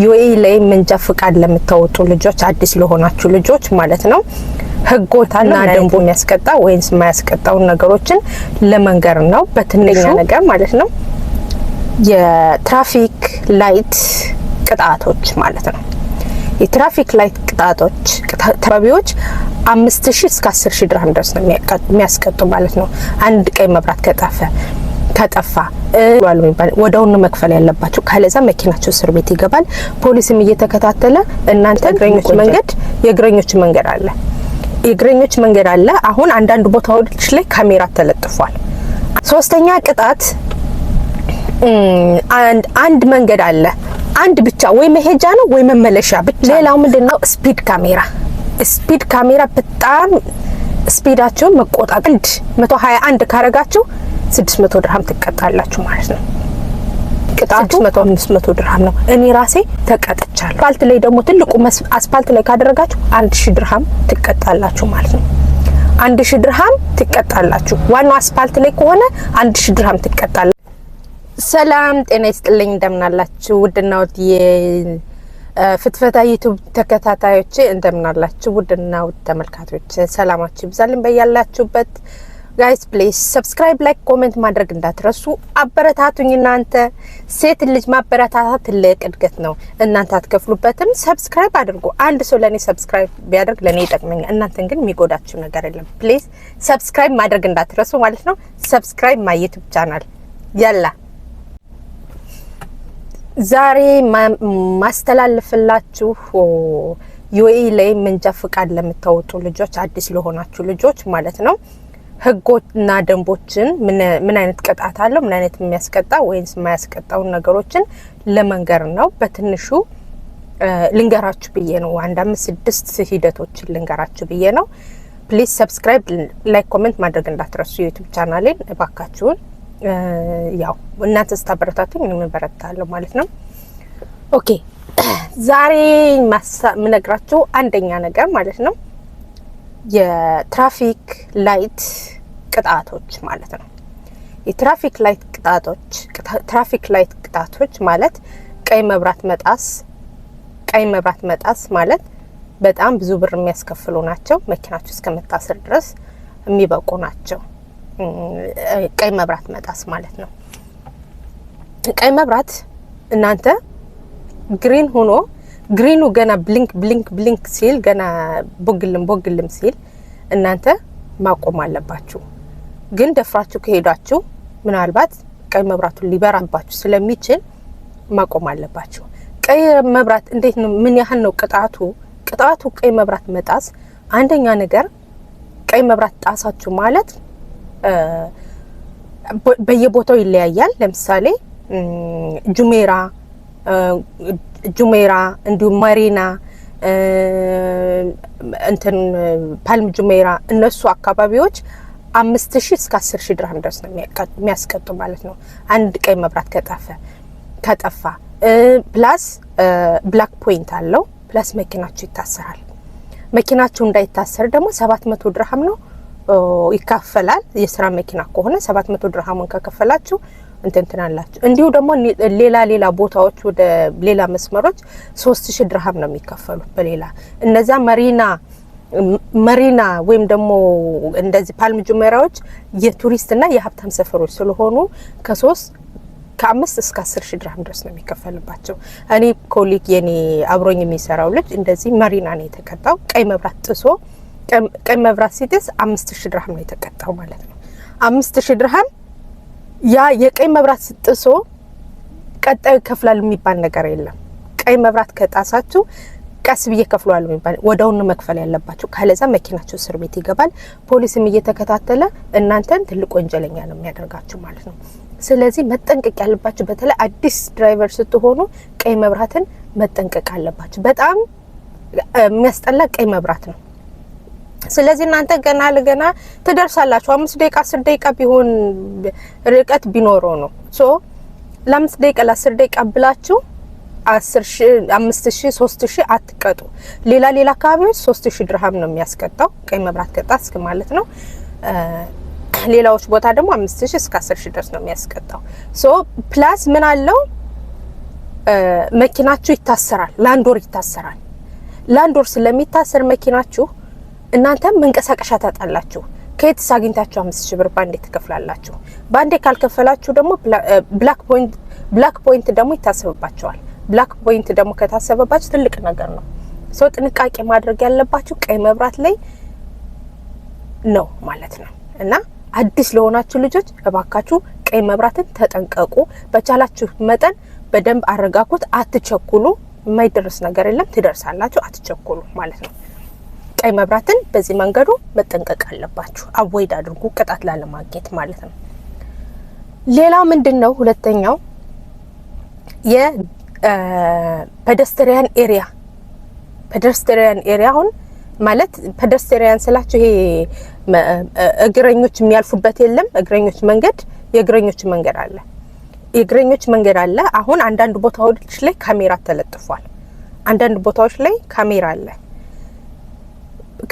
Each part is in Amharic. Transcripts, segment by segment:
UAE ላይ መንጃ ፍቃድ ለምታወጡ ልጆች፣ አዲስ ለሆናችሁ ልጆች ማለት ነው፣ ህጎችና ደንቡ የሚያስቀጣ ወይንስ የማያስቀጣውን ነገሮችን ለመንገር ነው። በትንሹ ነገር ማለት ነው፣ የ traffic light ቅጣቶች ማለት ነው። የ traffic light ቅጣቶች ተባቢዎች 5000 እስከ 10,000 ድርሃም ድረስ ነው የሚያስቀጡ ማለት ነው። አንድ ቀይ መብራት ከጠፋ የሚባል ወዲያውኑ መክፈል ያለባቸው፣ ካለዛ መኪናቸው እስር ቤት ይገባል። ፖሊስም እየተከታተለ እናንተ እግረኞች መንገድ የእግረኞች መንገድ አለ፣ የእግረኞች መንገድ አለ። አሁን አንዳንድ ቦታዎች ላይ ካሜራ ተለጥፏል። ሶስተኛ ቅጣት አንድ መንገድ አለ፣ አንድ ብቻ ወይ መሄጃ ነው ወይ መመለሻ ብቻ። ሌላው ምንድነው? Speed camera። Speed camera በጣም speed ኣችሁን መቆጣጠር፣ 121 ካረጋችሁ 600 ድርሃም ትቀጣላችሁ ማለት ነው። ቅጣቱ 600 500 ድርሃም ነው። እኔ ራሴ ተቀጥቻለሁ። አስፓልት ላይ ደግሞ ትልቁ አስፓልት ላይ ካደረጋችሁ 1000 ድርሃም ትቀጣላችሁ ማለት ነው። 1000 ድርሃም ትቀጣላችሁ። ዋናው አስፓልት ላይ ከሆነ 1000 ድርሃም ትቀጣላችሁ። ሰላም ጤና ይስጥልኝ። እንደምናላችሁ ውድና ውድ የፍትፈታ YouTube ተከታታዮቼ፣ እንደምናላችሁ ውድና ውድ ተመልካቾች፣ ሰላማችሁ ይብዛልኝ በያላችሁበት። Guys, please subscribe፣ like፣ comment ማድረግ እንዳትረሱ። አበረታቱኝ። እናንተ ሴት ልጅ ማበረታታት ትልቅ እድገት ነው። እናንተ አትከፍሉበትም። Subscribe አድርጉ። አንድ ሰው ለእኔ subscribe ቢያደርግ ለእኔ ይጠቅመኛል። እናንተን ግን የሚጎዳችሁ ነገር የለም። Please subscribe ማድረግ እንዳትረሱ ማለት ነው። Subscribe my YouTube channel። يلا፣ ዛሬ ማስተላልፍላችሁ UAE ላይ መንጃ ፍቃድ ለምታወጡ ልጆች፣ አዲስ ለሆናችሁ ልጆች ማለት ነው፣ ህጎችና ደንቦችን፣ ምን አይነት ቅጣት አለው፣ ምን አይነት የሚያስቀጣ ወይንስ የማያስቀጣውን ነገሮችን ለመንገር ነው። በትንሹ ልንገራችሁ ብዬ ነው። አንድ አምስት ስድስት ሂደቶችን ልንገራችሁ ብዬ ነው። Please subscribe፣ like፣ comment ማድረግ እንዳትረሱ YouTube ቻናሌን እባካችሁን። ያው እናንተ ስታበረታቱኝ እኔም እበረታለሁ ማለት ነው። Okay፣ ዛሬ የምነግራችሁ አንደኛ ነገር ማለት ነው፣ የ traffic light ቅጣቶች ማለት ነው። የ traffic light ቅጣቶች፣ traffic light ቅጣቶች ማለት ቀይ መብራት መጣስ፣ ቀይ መብራት መጣስ ማለት በጣም ብዙ ብር የሚያስከፍሉ ናቸው። መኪናችሁ እስከ መታሰር ድረስ የሚበቁ ናቸው። ቀይ መብራት መጣስ ማለት ነው። ቀይ መብራት እናንተ green ሆኖ green ኑ ገና blink blink blink ሲል፣ ገና ቦግልም ቦግልም ሲል እናንተ ማቆም አለባችሁ። ግን ደፍራችሁ ከሄዳችሁ ምናልባት ቀይ መብራቱን ሊበራባችሁ ስለሚችል ማቆም አለባችሁ። ቀይ መብራት እንዴት ነው? ምን ያህል ነው ቅጣቱ? ቅጣቱ ቀይ መብራት መጣስ፣ አንደኛ ነገር ቀይ መብራት ጣሳችሁ ማለት በየቦታው ይለያያል። ለምሳሌ ጁሜራ እንዲሁም መሪና እንትን ፓልም ጁሜራ እነሱ አካባቢዎች 5000 እስከ 10,000 ድርሃም ድረስ ነው የሚያስቀጡ ማለት ነው። አንድ ቀይ መብራት ከጠፋ plus black point አለው፣ plus መኪናችሁ ይታሰራል። መኪናችሁ እንዳይታሰር ደግሞ 700 ድርሃም ነው ይካፈላል። የስራ መኪና ከሆነ 700 ድርሃሙን ከከፈላችሁ እንትን ትላላችሁ። እንዲሁ ደግሞ ሌላ ሌላ ቦታዎች ወደ ሌላ መስመሮች 3000 ድርሃም ነው የሚከፈሉት። በሌላ እነዛ መሪና ወይም ደግሞ እንደዚህ ፓልም ጁሜራዎች የቱሪስትና የሀብታም ሰፈሮች ስለሆኑ ከ5 እስከ 10,000 ድርሃም ድረስ ነው የሚከፈልባቸው። እኔ colleague የኔ አብሮኝ የሚሰራው ልጅ እንደዚህ መሪና ነው የተቀጣው። ቀይ መብራት ጥሶ፣ ቀይ መብራት ሲጥስ 5000 ድርሃም ነው የተቀጣው ማለት ነው። 5000 ድርሃም። ያ የቀይ መብራት ጥሶ ቀጣዩ ይከፍላል የሚባል ነገር የለም። ቀይ መብራት ከጣሳችሁ ቀስ ብዬ ከፍለዋለሁ የሚባል፣ ወዲያውኑ መክፈል ያለባችሁ፣ ካለዛ መኪናችሁ እስር ቤት ይገባል። ፖሊስም እየተከታተለ እናንተን ትልቅ ወንጀለኛ ነው የሚያደርጋችሁ ማለት ነው። ስለዚህ መጠንቀቅ ያለባችሁ በተለይ አዲስ driver ስትሆኑ ቀይ መብራትን መጠንቀቅ አለባችሁ። በጣም የሚያስጠላ ቀይ መብራት ነው። ስለዚህ እናንተ ገና ለገና ትደርሳላችሁ። 5 ደቂቃ 10 ደቂቃ ቢሆን ርቀት ቢኖረው ነው። So ለ5 ደቂቃ ለ10 ደቂቃ ብላችሁ 10,000፣ 5000፣ 3000 አትቀጡ። ሌላ ሌላ አካባቢዎች 3000 ድርሃም ነው የሚያስቀጣው ቀይ መብራት ከጣስክ ማለት ነው። ሌላዎች ቦታ ደግሞ 5000 እስከ 10,000 ድረስ ነው የሚያስቀጣው። So plus ምን አለው? መኪናችሁ ይታሰራል። ለአንድ ወር ይታሰራል። ለአንድ ወር ስለሚታሰር መኪናችሁ እናንተም መንቀሳቀሻ ታጣላችሁ። ከየትስ አግኝታችሁ 5,000 ብር ባንዴ ትከፍላላችሁ? ባንዴ ካልከፈላችሁ ደግሞ black point ደግሞ ይታሰብባችኋል። Black point ደግሞ ከታሰበባችሁ ትልቅ ነገር ነው። So ጥንቃቄ ማድረግ ያለባችሁ ቀይ መብራት ላይ ነው ማለት ነው። እና አዲስ ለሆናችሁ ልጆች እባካችሁ ቀይ መብራትን ተጠንቀቁ። በቻላችሁ መጠን በደንብ አረጋጉት። አትቸኩሉ። የማይደረስ ነገር የለም፣ ትደርሳላችሁ። አትቸኩሉ ማለት ነው። ቀይ መብራትን በዚህ መንገዱ መጠንቀቅ አለባችሁ። Avoid አድርጉ፣ ቅጣት ላለማግኘት ማለት ነው። ሌላው ምንድን ነው? ሁለተኛው የ pedestrian area። Pedestrian area አሁን ማለት pedestrian ስላችሁ ይሄ እግረኞች የሚያልፉበት የለም። እግረኞች መንገድ፣ የእግረኞች መንገድ አለ። የእግረኞች መንገድ አለ። አሁን አንዳንድ ቦታዎች ላይ ካሜራ ተለጥፏል። አንዳንድ ቦታዎች ላይ ካሜራ አለ።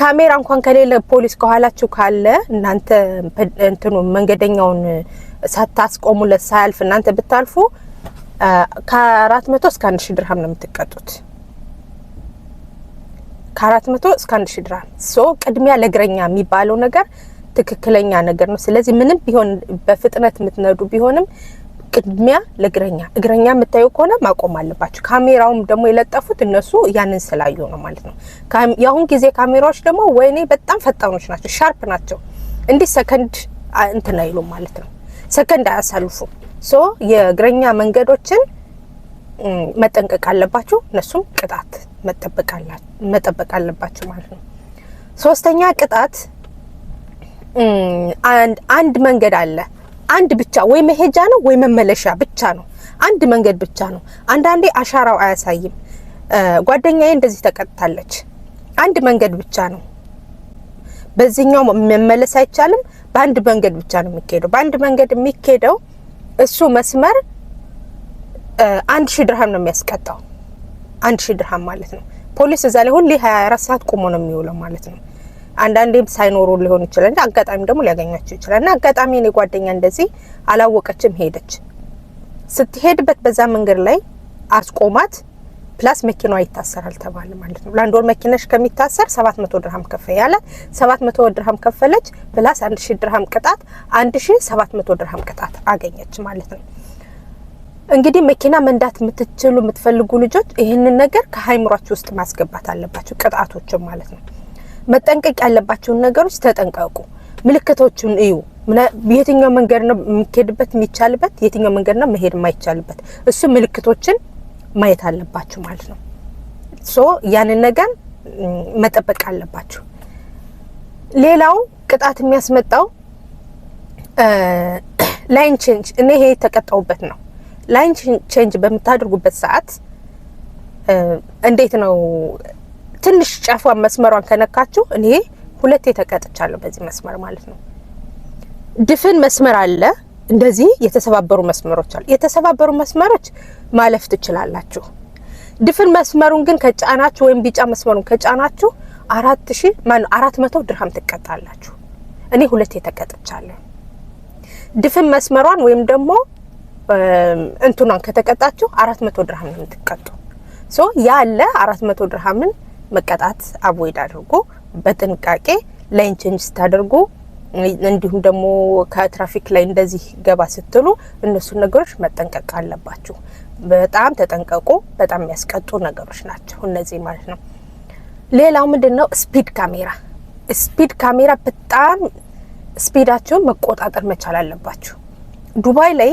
ካሜራ እንኳን ከሌለ ፖሊስ ከኋላችሁ ካለ እናንተ እንትኑ መንገደኛውን ሳታስቆሙለት ሳያልፍ እናንተ ብታልፉ ከ400 እስከ 1,000 ድርሃም ነው የምትቀጡት። ከ400 እስከ 1,000 ድርሃም። So ቅድሚያ ለእግረኛ የሚባለው ነገር ትክክለኛ ነገር ነው። ስለዚህ ምንም ቢሆን በፍጥነት የምትነዱ ቢሆንም ቅድሚያ ለእግረኛ፣ እግረኛ የምታዩ ከሆነ ማቆም አለባችሁ። ካሜራውም ደግሞ የለጠፉት እነሱ ያንን ስላዩ ነው ማለት ነው። የአሁን ጊዜ ካሜራዎች ደግሞ ወይኔ በጣም ፈጣኖች ናቸው፣ sharp ናቸው። እንዲህ ሰከንድ እንትን አይሉም ማለት ነው። ሰከንድ አያሳልፉም። So የእግረኛ መንገዶችን መጠንቀቅ አለባችሁ። እነሱም ቅጣት መጠበቅ አለባችሁ ማለት ነው። ሶስተኛ ቅጣት አንድ መንገድ አለ። አንድ ብቻ ወይ መሄጃ ነው ወይ መመለሻ ብቻ ነው። አንድ መንገድ ብቻ ነው። አንዳንዴ አሻራው አያሳይም። ጓደኛዬ እንደዚህ ተቀጥታለች። አንድ መንገድ ብቻ ነው። በዚህኛው መመለስ አይቻልም። በአንድ መንገድ ብቻ ነው የሚኬደው። በአንድ መንገድ የሚኬደው እሱ መስመር 1,000 ድርሃም ነው የሚያስቀጣው። 1,000 ድርሃም ማለት ነው። ፖሊስ እዛ ላይ ሁሌ 24 ሰዓት ቆሞ ነው የሚውለው ማለት ነው። አንዳንዴም ሳይኖሩ ሊሆን ይችላል እንጂ አጋጣሚ ደግሞ ሊያገኛቸው ይችላል። እና አጋጣሚ እኔ ጓደኛ እንደዚህ አላወቀችም፣ ሄደች። ስትሄድበት በዛ መንገድ ላይ አስቆማት። Plus መኪናዋ ይታሰራል ተባለ ማለት ነው። ለአንድ ወር መኪናሽ ከሚታሰር 700 ድርሃም ክፈይ አላት። 700 ድርሃም ከፈለች። Plus 1,000 ድርሃም ቅጣት፣ 1,700 ድርሃም ቅጣት አገኘች ማለት ነው። እንግዲህ መኪና መንዳት የምትችሉ የምትፈልጉ ልጆች ይህንን ነገር ከአይምሯችሁ ውስጥ ማስገባት አለባችሁ፣ ቅጣቶችን ማለት ነው። መጠንቀቅ ያለባቸውን ነገሮች ተጠንቀቁ። ምልክቶቹን እዩ። የትኛው መንገድ ነው የሚኬድበት የሚቻልበት፣ የትኛው መንገድ ነው መሄድ የማይቻልበት፣ እሱ ምልክቶችን ማየት አለባችሁ ማለት ነው። So ያንን ነገር መጠበቅ አለባችሁ። ሌላው ቅጣት የሚያስመጣው lane change፣ እኔ ይሄ የተቀጣሁበት ነው። Lane change በምታደርጉበት ሰዓት እንዴት ነው ትንሽ ጫፏን መስመሯን ከነካችሁ፣ እኔ ሁለቴ ተቀጥቻለሁ በዚህ መስመር ማለት ነው። ድፍን መስመር አለ፣ እንደዚህ የተሰባበሩ መስመሮች አሉ። የተሰባበሩ መስመሮች ማለፍ ትችላላችሁ። ድፍን መስመሩን ግን ከጫናችሁ ወይም ቢጫ መስመሩን ከጫናችሁ 4,000 ማነው 400 ድርሃም ትቀጣላችሁ። እኔ ሁለቴ ተቀጥቻለሁ። ድፍን መስመሯን ወይም ደግሞ እንትኗን ከተቀጣችሁ 400 ድርሃም ነው የምትቀጡ። So ያለ 400 ድርሃምን መቀጣት avoid አድርጎ በጥንቃቄ lane change ስታደርጉ እንዲሁም ደግሞ ከትራፊክ ላይ እንደዚህ ገባ ስትሉ እነሱን ነገሮች መጠንቀቅ አለባችሁ። በጣም ተጠንቀቁ። በጣም የሚያስቀጡ ነገሮች ናቸው እነዚህ ማለት ነው። ሌላው ምንድን ነው? Speed camera። Speed camera በጣም speed ኣችሁን መቆጣጠር መቻል አለባችሁ። ዱባይ ላይ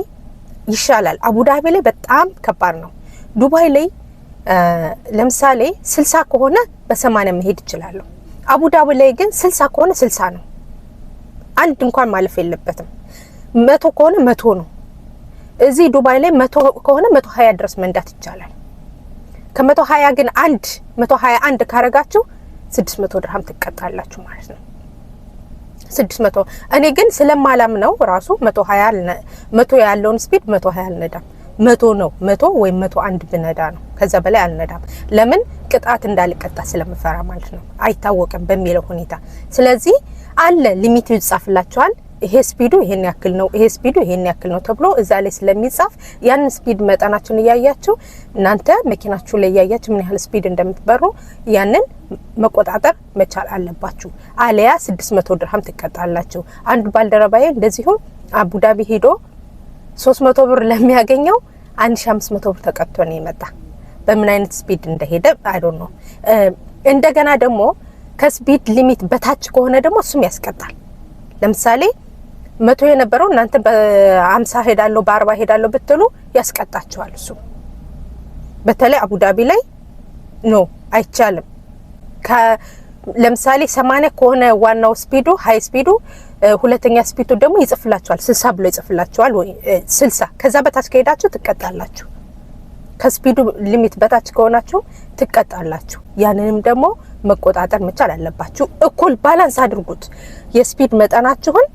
ይሻላል። አቡዳቢ ላይ በጣም ከባድ ነው። ዱባይ ላይ ለምሳሌ 60 ከሆነ በ80 መሄድ ይችላሉ። አቡዳቢ ላይ ግን 60 ከሆነ 60 ነው። አንድ እንኳን ማለፍ የለበትም። 100 ከሆነ 100 ነው። እዚህ ዱባይ ላይ 100 ከሆነ 120 ድረስ መንዳት ይቻላል። ከ120 ግን አንድ 121 ካረጋችሁ 600 ድርሃም ትቀጣላችሁ ማለት ነው። 600። እኔ ግን ስለማላምነው ራሱ 120 100 ያለውን speed 120 አልነዳም። 100 ነው፣ 100 ወይም 101 ብነዳ ነው። ከዛ በላይ አልነዳም። ለምን? ቅጣት እንዳልቀጣ ስለምፈራ ማለት ነው። አይታወቅም በሚለው ሁኔታ። ስለዚህ አለ limit ይጻፍላችኋል። ይሄ speed ኡ ይሄን ያክል ነው፣ ይሄ speed ኡ ይሄን ያክል ነው ተብሎ እዛ ላይ ስለሚጻፍ ያንን speed መጠናችሁን እያያችሁ፣ እናንተ መኪናችሁ ላይ እያያችሁ ምን ያህል speed እንደምትበሩ ያንን መቆጣጠር መቻል አለባችሁ። አለያ 600 ድርሃም ትቀጣላችሁ። አንድ ባልደረባዬ እንደዚሁ አቡዳቢ ሄዶ 300 ብር ለሚያገኘው 1500 ብር ተቀጥቶ ነው የመጣ። በምን አይነት speed እንደሄደ I don't know። እንደገና ደግሞ ከ speed limit በታች ከሆነ ደግሞ እሱም ያስቀጣል። ለምሳሌ 100 የነበረው እናንተ በ50 ሄዳለሁ፣ በ40 ሄዳለሁ ብትሉ ያስቀጣችኋል። እሱ በተለይ አቡዳቢ ላይ no፣ አይቻልም። ለምሳሌ 80 ከሆነ ዋናው speed ኡ፣ high speed ኡ፣ ሁለተኛ speed ኡ ደግሞ ይጽፍላችኋል፣ 60 ብሎ ይጽፍላችኋል። ወይ 60 ከዛ በታች ከሄዳችሁ ትቀጣላችሁ። ከ speed ኡ limit በታች ከሆናችሁ ትቀጣላችሁ። ያንንም ደግሞ መቆጣጠር መቻል አለባችሁ። እኩል balance አድርጉት፣ የ speed መጠናችሁን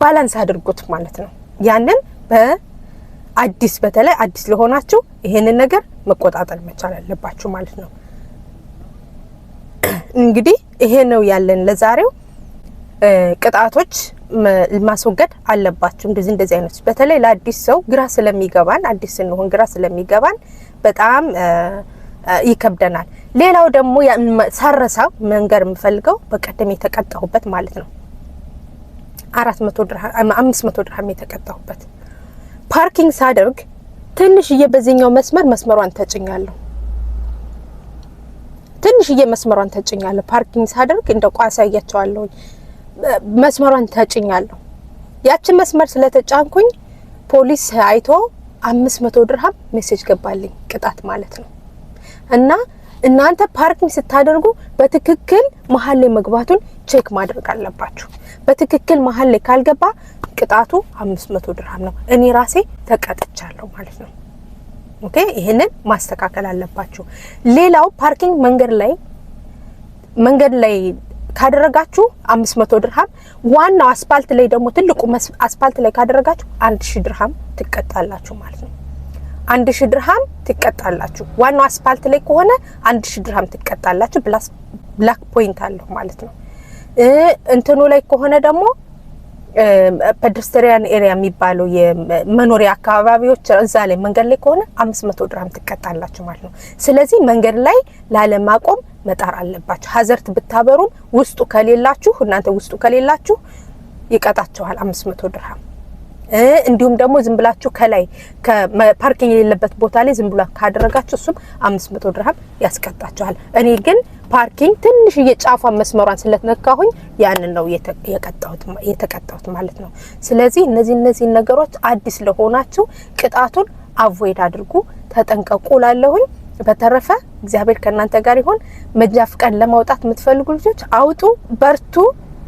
balance አድርጉት ማለት ነው። ያንን በአዲስ በተለይ አዲስ ለሆናችሁ ይሄንን ነገር መቆጣጠር መቻል አለባችሁ ማለት ነው። እንግዲህ ይሄ ነው ያለን ለዛሬው። ቅጣቶች ማስወገድ አለባችሁ። እንደዚህ እንደዚህ አይነት በተለይ ለአዲስ ሰው ግራ ስለሚገባን፣ አዲስ ስንሆን ግራ ስለሚገባን በጣም ይከብደናል። ሌላው ደግሞ ሳረሳው መንገር የምፈልገው በቀደም የተቀጣሁበት ማለት ነው፣ 400 ድርሃም፣ 500 ድርሃም የተቀጣሁበት፣ parking ሳደርግ ትንሽዬ በዚህኛው መስመር መስመሯን ተጭኛለሁ። ትንሽዬ መስመሯን ተጭኛለሁ። Parking ሳደርግ እንደ ቋ አሳያቸዋለሁ። መስመሯን ተጭኛለሁ። ያችን መስመር ስለተጫንኩኝ ፖሊስ አይቶ 500 ድርሃም message ገባልኝ፣ ቅጣት ማለት ነው። እና እናንተ parking ስታደርጉ በትክክል መሀል ላይ መግባቱን check ማድረግ አለባችሁ። በትክክል መሀል ላይ ካልገባ ቅጣቱ 500 ድርሃም ነው። እኔ ራሴ ተቀጥቻለሁ ማለት ነው። Okay፣ ይህንን ማስተካከል አለባችሁ። ሌላው parking መንገድ ላይ ካደረጋችሁ 500 ድርሃም፣ ዋናው አስፓልት ላይ ደግሞ ትልቁ አስፓልት ላይ ካደረጋችሁ 1000 ድርሃም ትቀጣላችሁ ማለት ነው። 1000 ድርሃም ትቀጣላችሁ። ዋናው አስፓልት ላይ ከሆነ 1000 ድርሃም ትቀጣላችሁ። Plus black point አለው ማለት ነው። እንትኑ ላይ ከሆነ ደግሞ pedestrian area የሚባለው የመኖሪያ አካባቢዎች እዛ ላይ መንገድ ላይ ከሆነ 500 ድርሃም ትቀጣላችሁ ማለት ነው። ስለዚህ መንገድ ላይ ላለማቆም መጣር አለባችሁ። Hazard ብታበሩም ውስጡ ከሌላችሁ፣ እናንተ ውስጡ ከሌላችሁ ይቀጣችኋል 500 ድርሃም። እንዲሁም ደግሞ ዝም ብላችሁ ከላይ parking የሌለበት ቦታ ላይ ዝም ብላ ካደረጋችሁ እሱም 500 ድርሃም ያስቀጣችኋል። እኔ ግን parking ትንሽዬ ጫፏን መስመሯን ስለነካሁኝ ያንን ነው የተቀጣሁት ማለት ነው። ስለዚህ እነዚህ ነገሮች አዲስ ለሆናችሁ ቅጣቱን avoid አድርጉ፣ ተጠንቀቁ ላለሁኝ። በተረፈ እግዚአብሔር ከእናንተ ጋር ይሁን። መንጃ ፍቃድ ለማውጣት የምትፈልጉ ልጆች አውጡ፣ በርቱ።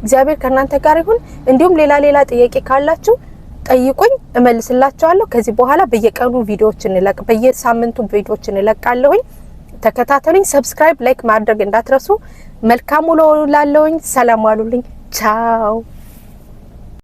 እግዚአብሔር ከእናንተ ጋር ይሁን። እንዲሁም ሌላ ሌላ ጥያቄ ካላችሁ ጠይቁኝ፣ እመልስላችኋለሁ። ከዚህ በኋላ በየቀኑ ቪዲዮዎችን እለቅ በየሳምንቱ ቪዲዮዎችን እለቃለሁኝ። ተከታተሉኝ። Subscribe፣ like ማድረግ እንዳትረሱ። መልካም ውሎ ላለሁኝ። ሰላም ዋሉልኝ። ቻው።